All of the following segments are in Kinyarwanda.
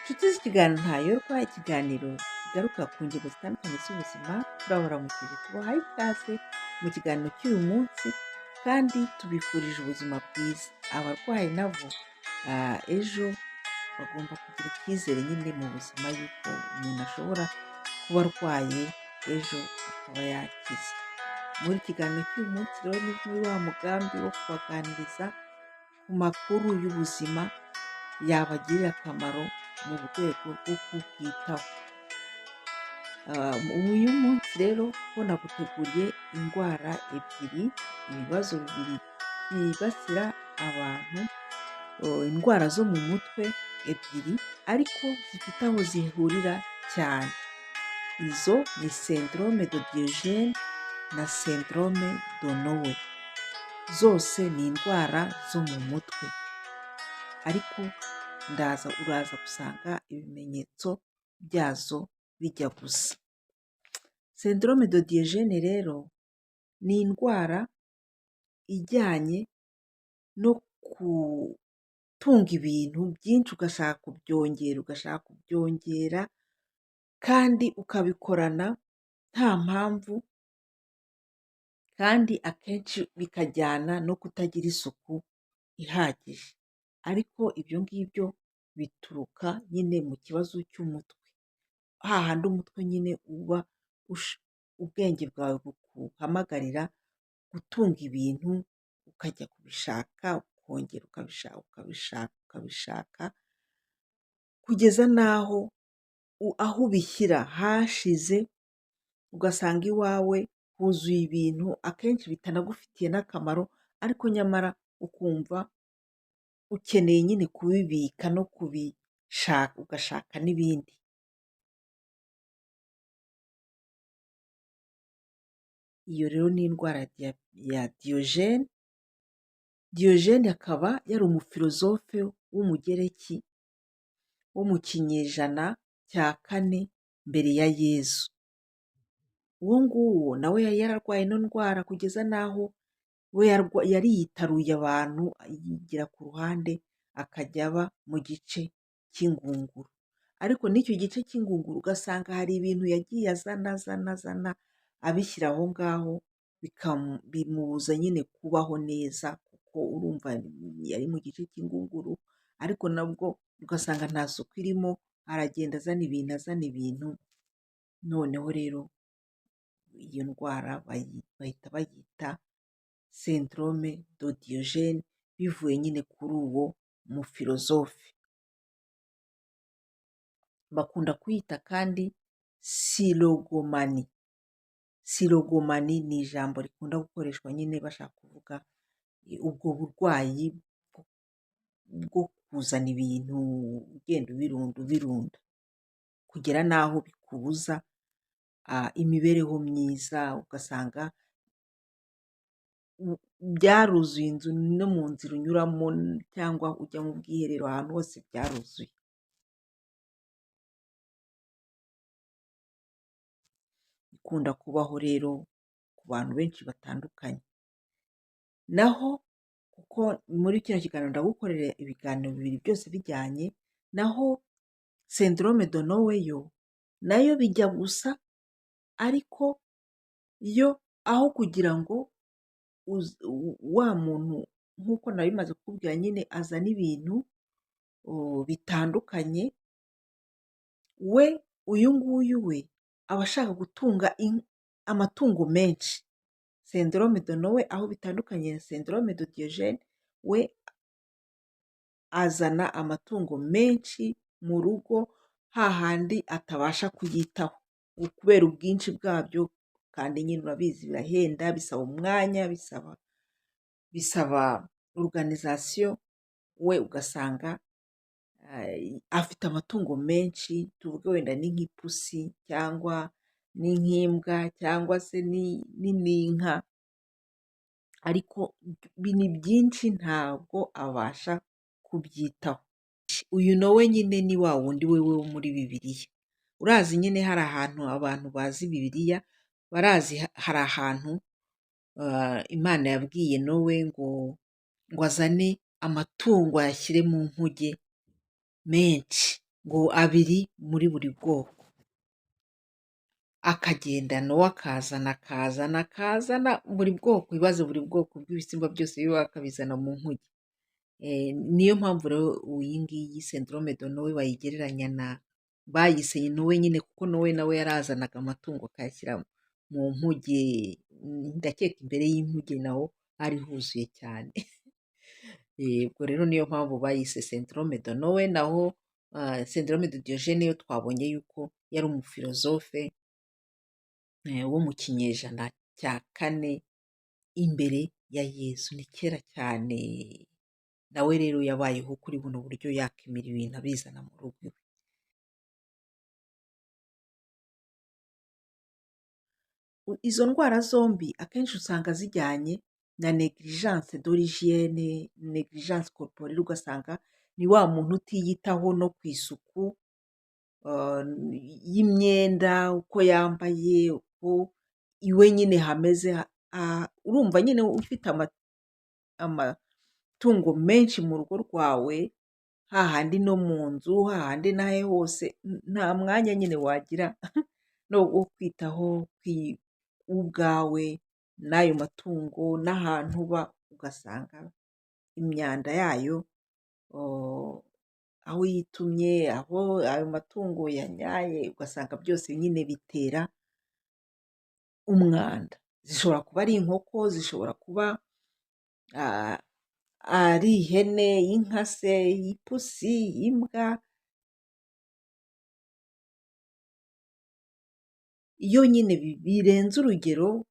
Nshuti z'ikiganiro Ntayoberwa, ikiganiro kigaruka ku ngingo zitandukanye z'ubuzima, turabaramukije tubahaye ikaze mu kiganiro cy'uyu munsi kandi tubifurije ubuzima bwiza. Abarwayi nabo ejo bagomba kugira icyizere nyine mu buzima yuko umuntu ashobora kuba arwaye ejo akaba yakize. Muri kiganiro cy'uyu munsi rero ni muri wa mugambi wo kubaganiriza ku makuru y'ubuzima yabagirira akamaro mu rwego rwo kubwitaho. Uyu munsi rero ho naguteguriye indwara ebyiri, ibibazo bibiri byibasira abantu, indwara zo mu mutwe ebyiri ariko zifite aho zihurira cyane. Izo ni syndrome de Diogène na syndrome de Noé. Zose ni indwara zo mu mutwe ariko ndaza uraza gusanga ibimenyetso byazo bijya gusa. Syndrome de Diogène rero ni indwara ijyanye no gutunga ibintu byinshi ugashaka kubyongera, ugashaka kubyongera kandi ukabikorana nta mpamvu kandi akenshi bikajyana no kutagira isuku ihagije. Ariko ibyo ngibyo bituruka nyine mu kibazo cy'umutwe, hahandi umutwe nyine uba ubwenge bwawe buguhamagarira gutunga ibintu, ukajya kubishaka, ukongera ukabishaka, ukabishaka, ukabishaka, kugeza n'aho aho ubishyira hashize, ugasanga iwawe huzuye ibintu akenshi bitanagufitiye n'akamaro, ariko nyamara ukumva ukeneye nyine kubibika no kubishaka, ugashaka n'ibindi. Iyo rero ni indwara ya Diogène. Diogène akaba yari umufilozofe w'Umugereki wo mu kinyejana cya kane mbere ya Yezu. Uwo nguwo nawe yari yararwaye ino ndwara kugeza n'aho we yari yitaruye abantu, yigira ku ruhande akajya aba mu gice cy'ingunguru. Ariko n'icyo gice cy'ingunguru ugasanga hari ibintu yagiye azana azana azana abishyira aho ngaho, bimubuza nyine kubaho neza kuko urumva yari mu gice cy'ingunguru, ariko nabwo ugasanga nta suku irimo, aragenda azana ibintu azana ibintu, noneho rero iyo ndwara bahita bayita syndrome de Diogène, bivuye nyine kuri uwo mufilozofe. Bakunda kuyita kandi syllogomanie. Syllogomanie ni ijambo rikunda gukoreshwa nyine bashaka kuvuga ubwo burwayi bwo kuzana ibintu ugenda ubirunda ubirunda, kugera n'aho bikubuza imibereho myiza, ugasanga byaruzuye inzu no mu nzira unyuramo cyangwa ujya mu bwiherero, ahantu hose byaruzuye. Ikunda kubaho rero ku bantu benshi batandukanye. Naho kuko muri kino kiganiro ndagukorera ibiganiro bibiri byose bijyanye, naho syndrome de Noé yo nayo bijya gusa, ariko yo aho kugira ngo wa muntu nk'uko nari maze kukubwira nyine azana ibintu bitandukanye, we uyu nguyu we aba ashaka gutunga amatungo menshi. Syndrome de Noé aho bitandukanye na syndrome de Diogène, we azana amatungo menshi mu rugo hahandi atabasha kuyitaho kubera ubwinshi bwabyo, kandi nyine urabizi birahenda, bisaba umwanya, bisaba organisation, we ugasanga afite amatungo menshi, tuvuge wenda ni nk'ipusi cyangwa ni nk'imbwa cyangwa se ni n'inka, ariko ni byinshi ntabwo abasha kubyitaho. Uyu Nowe nyine ni wa wundi we wo muri Bibiliya. Urazi nyine hari ahantu abantu bazi Bibiliya, barazi hari ahantu Imana yabwiye Nowe ngo azane amatungo ayashyire mu nkuge menshi. Ngo abiri muri buri bwoko. Akagenda Nowa akazana, akazana, akazana buri bwoko, ibibazo buri bwoko bw'ibisimba byose biba akabizana mu nkuge. Niyo mpamvu rero iyi ngiyi syndrome de Noé bayigereranya na, bayise Noé nyine kuko Noé nawe yarazanaga amatungo akayashyira mu nkuge, ndakeka imbere y'inkuge naho hari huzuye cyane. Ubwo rero niyo mpamvu bayise syndrome de Noé, naho syndrome de Diogène yo twabonye yuko yari umufilozofe wo mu kinyejana cya kane imbere ya Yezu, ni kera cyane. Nawe rero yabayeho kuri buno buryo, yakimira ibintu abizana mu rugo iwe. Izo ndwara zombi akenshi usanga zijyanye na négligence de l'hygiène, négligence corporelle, ugasanga ni wa muntu utiyitaho no ku isuku y'imyenda, uko yambaye, uko iwe nyine hameze. Urumva nyine ufite amatungo menshi mu rugo rwawe, hahandi no mu nzu, hahandi n'ahe hose, nta mwanya nyine wagira no wo kwitaho ubwawe n'ayo matungo n'ahantu uba, ugasanga imyanda yayo, aho yitumye, aho ayo matungo yanyaye, ugasanga byose nyine bitera umwanda. Zishobora kuba ari inkoko, zishobora kuba ari ihene, inka se, ipusi, imbwa. Iyo nyine birenze urugero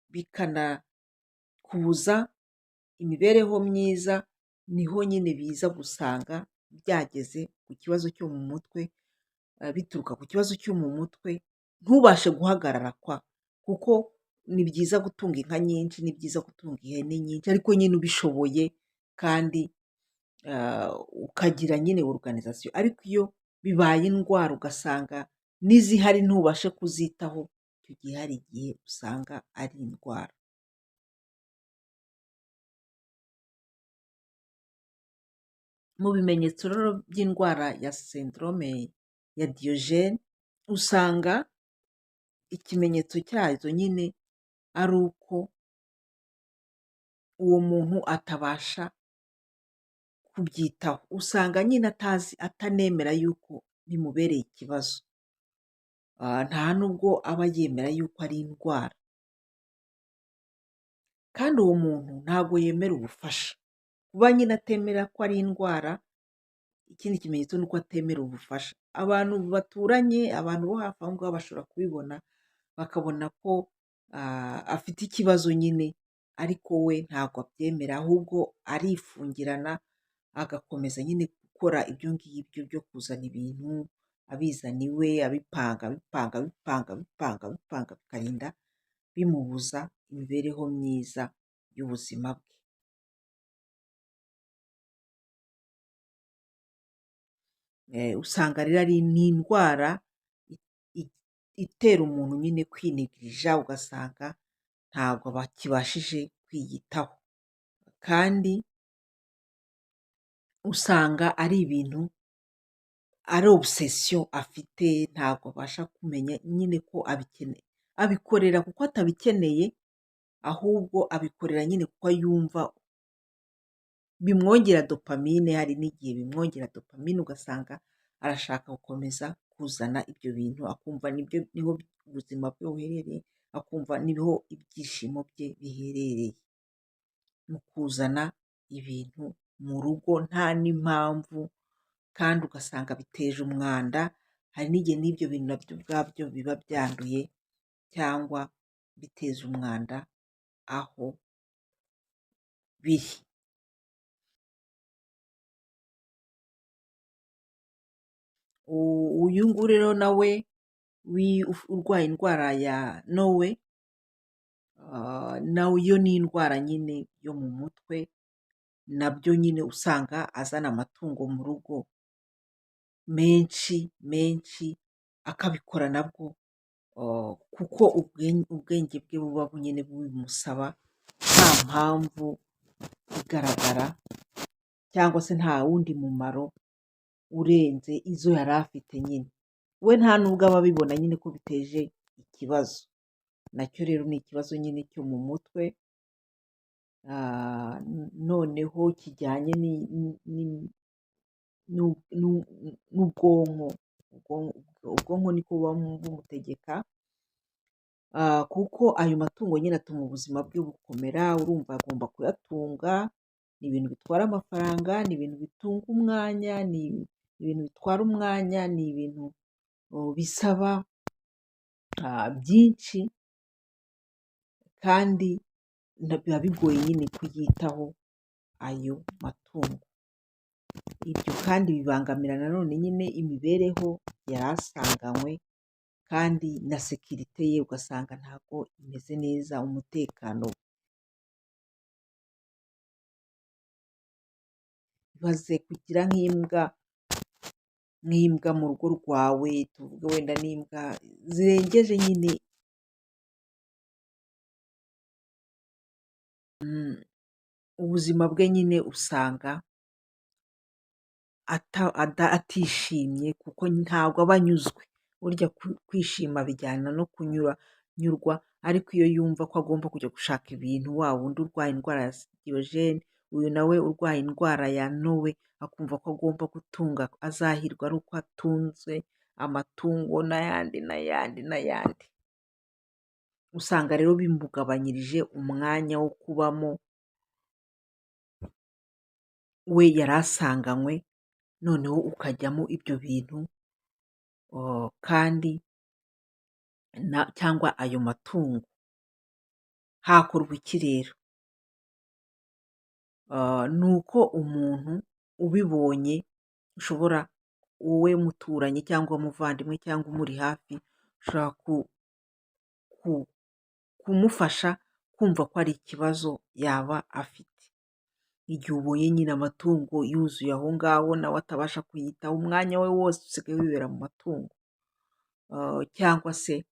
bikanakubuza imibereho myiza, niho nyine biza gusanga byageze ku kibazo cyo mu mutwe, bituruka ku kibazo cyo mu mutwe, ntubashe guhagarara kwa, kuko ni byiza gutunga inka nyinshi, ni byiza gutunga ihene nyinshi, ariko nyine ubishoboye kandi ukagira nyine organisation. Ariko iyo bibaye indwara ugasanga n'izihari ntubashe kuzitaho, icyo gihe hari igihe usanga ari indwara. Mu bimenyetso rero by'indwara ya syndrome ya Diogène, usanga ikimenyetso cyazo nyine ari uko uwo muntu atabasha kubyitaho, usanga nyine atazi, atanemera yuko bimubereye ikibazo, nta nubwo aba yemera yuko ari indwara, kandi uwo muntu ntabwo yemera ubufasha. Kuba nyine atemera ko ari indwara, ikindi kimenyetso ni uko atemera ubufasha. Abantu baturanye, abantu bo hafi aho ngaho bashobora kubibona, bakabona ko afite ikibazo nyine, ariko we ntabwo abyemera, ahubwo arifungirana agakomeza nyine gukora ibyo ngibyo byo kuzana ibintu abizana iwe, abipanga, abipanga, abipanga, abipanga, abipanga, bikarinda bimubuza imibereho myiza y'ubuzima bwe. Usanga rero ari n'indwara itera umuntu nyine kwinegirija, ugasanga ntabwo bakibashije kwiyitaho, kandi usanga ari ibintu, ari obsession afite, ntabwo abasha kumenya nyine ko abikeneye, abikorera kuko atabikeneye, ahubwo abikorera nyine kuko yumva bimwongera dopamine. Hari n'igihe bimwongera dopamine, ugasanga arashaka gukomeza kuzana ibyo bintu, akumva nibyo niho ubuzima bwe buherereye, akumva niho ibyishimo bye biherereye, mu kuzana ibintu mu rugo nta n'impamvu, kandi ugasanga biteje umwanda. Hari n'igihe n'ibyo bintu nabyo ubwabyo biba byanduye cyangwa biteza umwanda aho biri. Uyu nguyu rero nawe urwaye indwara ya Noé, nayo ni indwara nyine yo mu mutwe, nabyo nyine usanga azana amatungo mu rugo menshi menshi, akabikora nabwo kuko ubwenge bwe buba nyine bubimusaba, nta mpamvu igaragara cyangwa se nta wundi mumaro. urenze izo yari afite nyine. We nta nubwo aba abibona nyine ko biteje ikibazo. Nacyo rero ni ikibazo nyine cyo mu mutwe, noneho kijyanye n'ubwonko, ubwonko niko buba bumutegeka, kuko ayo matungo nyine atuma ubuzima bwe bukomera, urumva agomba kuyatunga, ni ibintu bitwara amafaranga, ni ibintu bitunga umwanya, ni ibintu bitwara umwanya, ni ibintu bisaba byinshi, kandi biba bigoye nyine kuyitaho ayo matungo. Ibyo kandi bibangamira nanone nyine imibereho yari asanganywe, kandi na sécurité ye ugasanga ntabwo imeze neza, umutekano we. Ibaze kugira nk'imbwa mu rugo rwawe, tuvuge wenda n'imbwa zirengeje nyine ubuzima bwe nyine usanga atishimye kuko ntabwo aba anyuzwe. Burya kwishima bijyana no kunyurwa, ariko iyo yumva ko agomba kujya gushaka ibintu, wa wundi urwaye indwara ya Diyogene, uyu nawe urwaye indwara ya Nowe, akumva ko agomba gutunga, azahirwa ari uko atunze amatungo n'ayandi n'ayandi n'ayandi. Usanga rero bimugabanyirije umwanya wo kubamo we yari asanganywe, noneho ukajyamo ibyo bintu kandi cyangwa ayo matungo. Hakorwa iki rero? Ni uko umuntu ubibonye, ushobora wowe muturanyi cyangwa umuvandimwe cyangwa umuri hafi, ushobora kumufasha kumva ko ari ikibazo yaba afite. Igihe ubonye nyine amatungo yuzuye aho ngaho, nawe atabasha kuyitaho, umwanya we wose usigaye wibera mu matungo, cyangwa se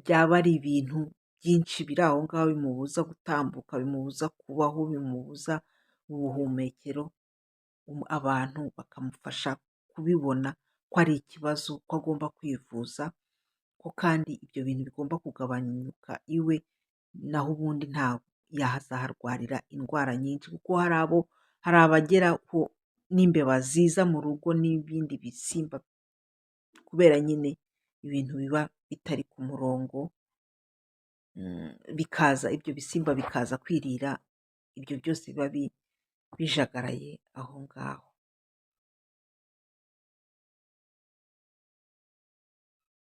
byaba ari ibintu byinshi biri aho ngaho bimubuza gutambuka, bimubuza kubaho, bimubuza ubuhumekero, abantu bakamufasha kubibona ko ari ikibazo, ko agomba kwivuza, ko kandi ibyo bintu bigomba kugabanyuka iwe, naho ubundi nta yazaharwarira indwara nyinshi, kuko hari abageraho n'imbeba ziza mu rugo n'ibindi bisimba, kubera nyine ibintu biba bitari ku murongo, bikaza ibyo bisimba bikaza kwirira ibyo byose biba bijagaraye aho ngaho.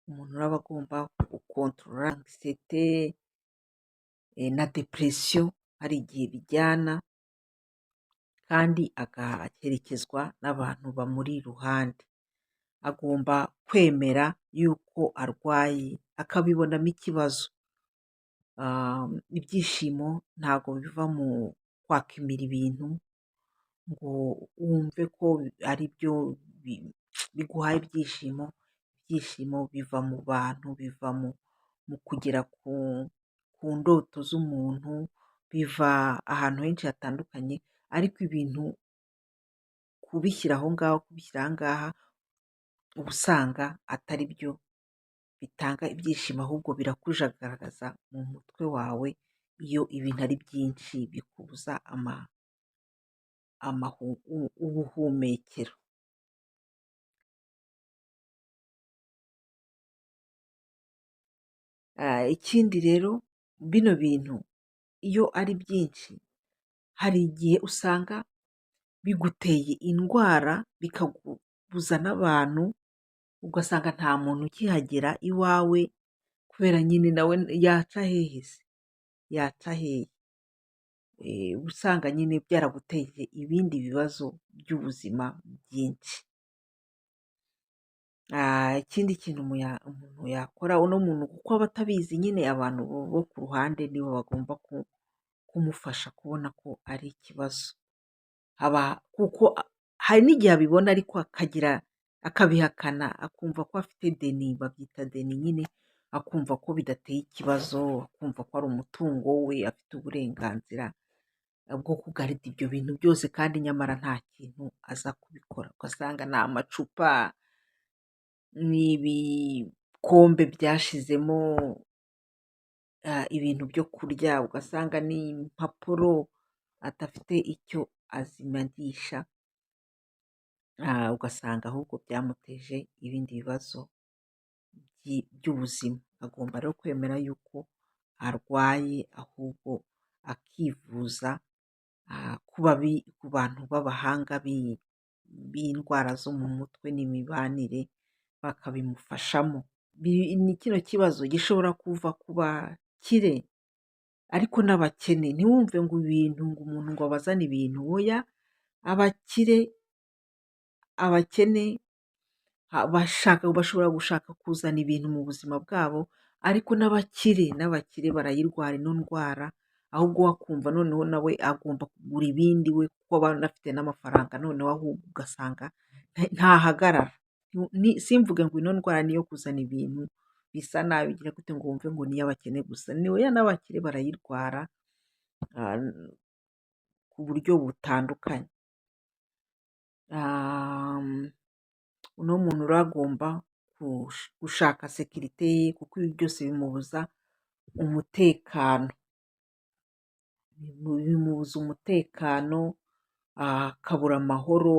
Umuntu aba agomba gukontorora anxiété na dépression, hari igihe bijyana, kandi agaherekezwa n'abantu bamuri iruhande. Agomba kwemera yuko arwaye, akabibonamo ikibazo. Ibyishimo ntabwo biva mu kwakimira ibintu ngo wumve ko ari byo biguhaye ibyishimo, ibyishimo biva mu bantu, biva mu kugera ku ndoto z'umuntu, biva ahantu henshi hatandukanye, ariko ibintu kubishyira aho ngaho, kubishyira aha ngaha, uba usanga atari byo bitanga ibyishimo, ahubwo birakujagaragaza mu mutwe wawe, iyo ibintu ari byinshi bikubuza ubuhumekero. Ikindi rero bino bintu iyo ari byinshi, hari igihe usanga biguteye indwara, bikakubuza n'abantu, ugasanga nta muntu ukihagera iwawe, kubera nyine nawe yaca hehe se? Yaca hehe? Usanga nyine byaraguteye ibindi bibazo by'ubuzima byinshi. Ikindi kintu umuntu yakora, uno muntu kuko aba atabizi nyine, abantu bo ku ruhande nibo bagomba kumufasha kubona ko ari ikibazo. Kuko hari n'igihe abibona ariko akabihakana, akumva ko afite déni, babyita déni nyine, akumva ko bidateye ikibazo, akumva ko ari umutungo we, afite uburenganzira. bwo kugarida ibyo bintu byose, kandi nyamara nta kintu aza kubikora. Ugasanga ni amacupa, ni ibikombe byashizemo ibintu byo kurya, ugasanga ni impapuro adafite icyo azimarisha, ugasanga ahubwo byamuteje ibindi bibazo by'ubuzima. Agomba rero kwemera yuko arwaye, ahubwo akivuza ku bantu b'abahanga b'indwara zo mu mutwe n'imibanire, bakabimufashamo. Ni kino kibazo gishobora kuva ku bakire ariko n'abakene. Ntiwumve ngo ibintu, ngo umuntu ngo abazane ibintu, oya, abakire, abakene bashobora gushaka kuzana ibintu mu buzima bwabo, ariko n'abakire barayirwara ino ndwara, ahubwo we akumva noneho nawe agomba kugura ibindi we, kuko aba anafite n'amafaranga, noneho ahubwo ugasanga ntahagarara. Simvuge ngo ino ndwara niyo kuzana ibintu bisa nabi igira gute, ngo wumve ngo ni iy'abakene gusa. Ni oya, n'abakire barayirwara ku buryo butandukanye. Uno muntu rero agomba gushaka sécurité ye, kuko ibi byose bimubuza umutekano, bimubuza umutekano, akabura amahoro,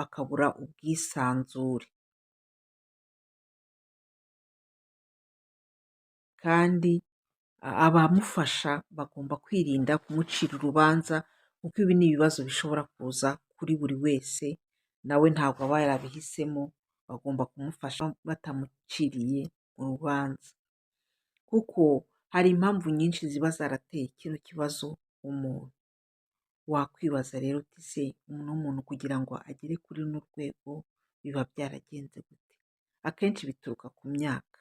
akabura ubwisanzure. Kandi abamufasha bagomba kwirinda kumucira urubanza, kuko ibi ni ibibazo bishobora kuza kuri buri wese, nawe ntabwo aba yarabihisemo, bagomba kumufasha batamuciriye urubanza, kuko hari impamvu nyinshi ziba zarateye kino kibazo umuntu. Wakwibaza rero uti: "Se uno muntu kugira ngo agere kuri runo rwego biba byaragenze gute?" Akenshi bituruka ku myaka.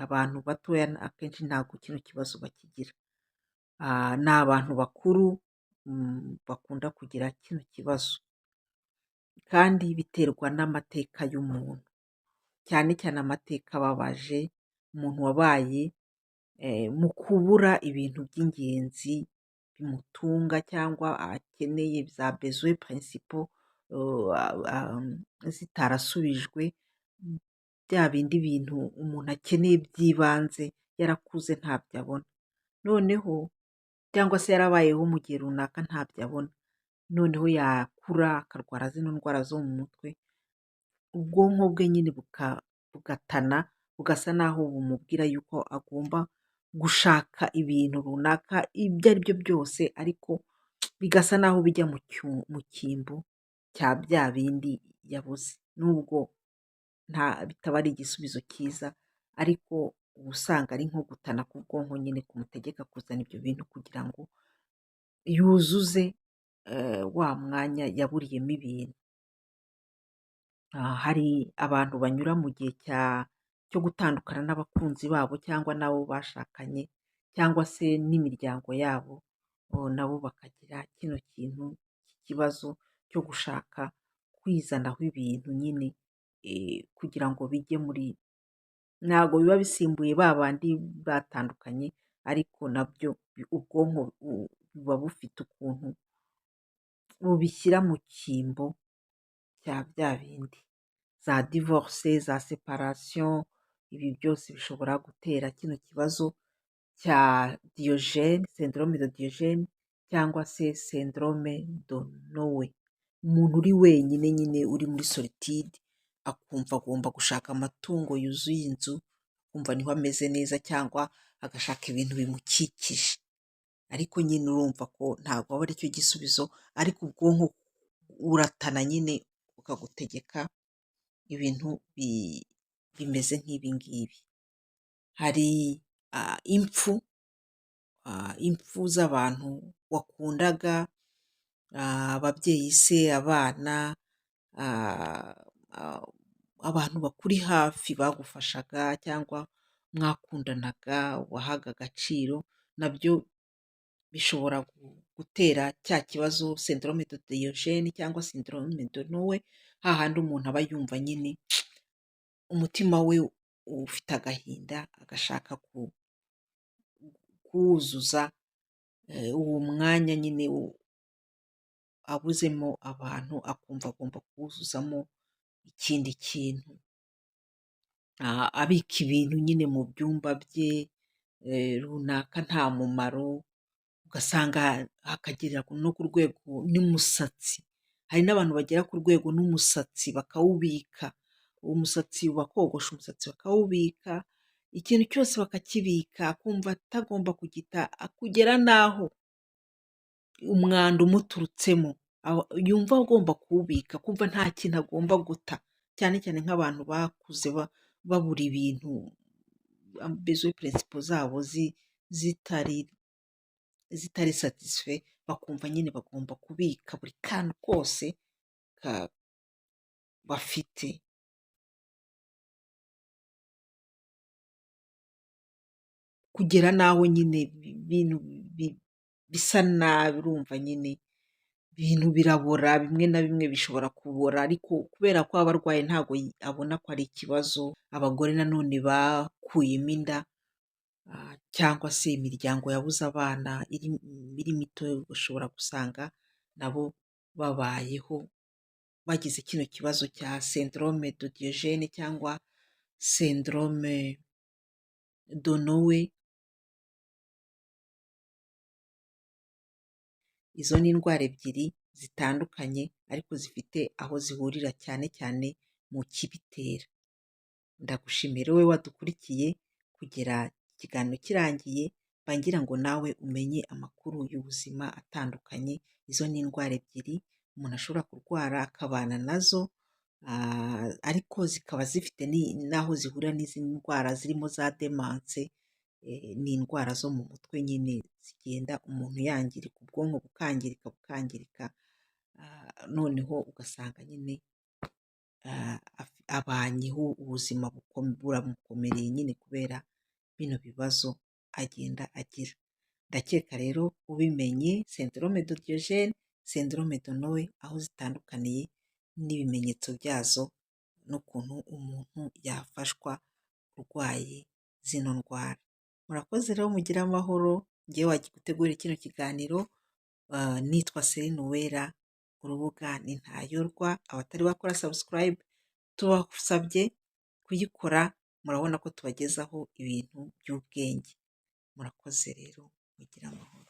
Abantu batoya akenshi ntabwo kino kibazo bakigira, ni abantu bakuru bakunda kugira kino kibazo, kandi biterwa n'amateka y'umuntu, cyane cyane amateka ababaje, umuntu wabaye mu kubura ibintu by'ingenzi bimutunga cyangwa akeneye, za besoins principaux zitarasubijwe, bya bindi bintu umuntu akeneye by'ibanze yarakuze ntabyo abona, noneho cyangwa se yarabayeho mu gihe runaka ntabyo abona, noneho yakura akarwara zino ndwara zo mu mutwe, ubwonko bwe nyine bugatana, bugasa naho bumubwira yuko agomba gushaka ibintu runaka ibyo ari byo byose, ariko bigasa naho bijya mu cyimbo cya bya bindi yabuze, nubwo nta bitaba ari igisubizo cyiza, ariko uba usanga ari nko gutana k'ubwonko nyine kumutegeka kuzana ibyo bintu kugira ngo yuzuze wa mwanya yaburiyemo ibintu. Hari abantu banyura mu gihe cyo gutandukana n'abakunzi babo cyangwa n'abo bashakanye cyangwa se n'imiryango yabo, nabo bakagira kino kintu cy'ikibazo cyo gushaka kwizanaho ibintu nyine kugira ngo bijye muri, ntabwo biba bisimbuye ba bandi batandukanye, ariko nabyo ubwonko buba bufite ukuntu bubishyira mu cyimbo cya bya bindi. Za divorce, za séparation, ibi byose bishobora gutera kino kibazo cya Diogène, syndrome de Diogène cyangwa se syndrome de Noé. Umuntu uri wenyine nyine, uri muri solitude, akumva agomba gushaka amatungo yuzuye inzu, akumva niho ameze neza, cyangwa agashaka ibintu bimukikije, ariko nyine urumva ko ntabwo aba aricyo gisubizo, ariko ubwonko buratana nyine bukagutegeka ibintu bimeze nk'ibi ngibi. Hari impfu z'abantu wakundaga, ababyeyi se, abana, abantu bakuri hafi bagufashaga cyangwa mwakundanaga, wahaga agaciro, nabyo bishobora gutera cya kibazo, syndrome de Diogène cyangwa syndrome de Noé, hahandi umuntu aba yumva nyine umutima we ufite agahinda, agashaka kuwuzuza. Uwo mwanya nyine abuzemo abantu akumva agomba kuwuzuzamo ikindi kintu, abika ibintu nyine mu byumba bye runaka nta mumaro, ugasanga akagera no ku rwego n'umusatsi, hari n'abantu bagera ku rwego n'umusatsi bakawubika, umusatsi bakogosha umusatsi bakawubika, ikintu cyose bakakibika, akumva atagomba kugita, kugera n'aho umwanda umuturutsemo yumva agomba kuwubika, kumva nta kintu agomba guta, cyane cyane nk'abantu bakuze babura ibintu, besoins principaux zabo zitari satisfait, bakumva nyine bagomba kubika buri kantu kose bafite. Kugera n'aho nyine ibintu bisa nabi, urumva nyine ibintu birabora, bimwe na bimwe bishobora kubora, ariko kubera ko aba arwaye ntabwo abona ko ari ikibazo. Abagore nanone bakuyemo inda cyangwa se imiryango yabuze abana iri mito, ushobora gusanga nabo babayeho bagize kino kibazo cya syndrome de Diogène cyangwa syndrome de Nowe. Izo ni indwara ebyiri zitandukanye ariko zifite aho zihurira cyane cyane mu kibitera. Ndagushimira wowe wadukurikiye kugera ikiganiro kirangiye, mba ngira ngo nawe umenye amakuru y'ubuzima atandukanye. Izo ni indwara ebyiri umuntu ashobora kurwara akabana nazo, ariko zikaba zifite n'aho zihurira n'izindi ndwara zirimo za demence, ni indwara zo mu mutwe nyine zigenda umuntu yangirika, ubwonko bukangirika bukangirika, noneho ugasanga nyine abanyeho ubuzima buramukomereye nyine kubera bino bibazo agenda agira. Ndakeka rero ubimenye syndrome de Diogène, syndrome de Nowe, aho zitandukaniye n'ibimenyetso byazo n'ukuntu umuntu yafashwa urwaye zino ndwara. Murakoze rero, mugire amahoro. Njyewe wagigutegurira kino kiganiro nitwa Celine Uwera, urubuga ni Ntayorwa. Abatari bakora subscribe tubasabye kuyikora, murabona ko tubagezaho ibintu by'ubwenge. Murakoze rero, mugire amahoro.